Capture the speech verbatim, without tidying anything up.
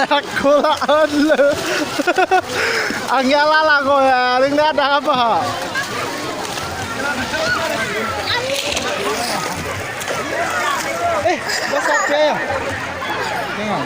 Aku lah ôn le. Angin lalang ko ya, ring ada apa? Eh, besar dia. Tengok.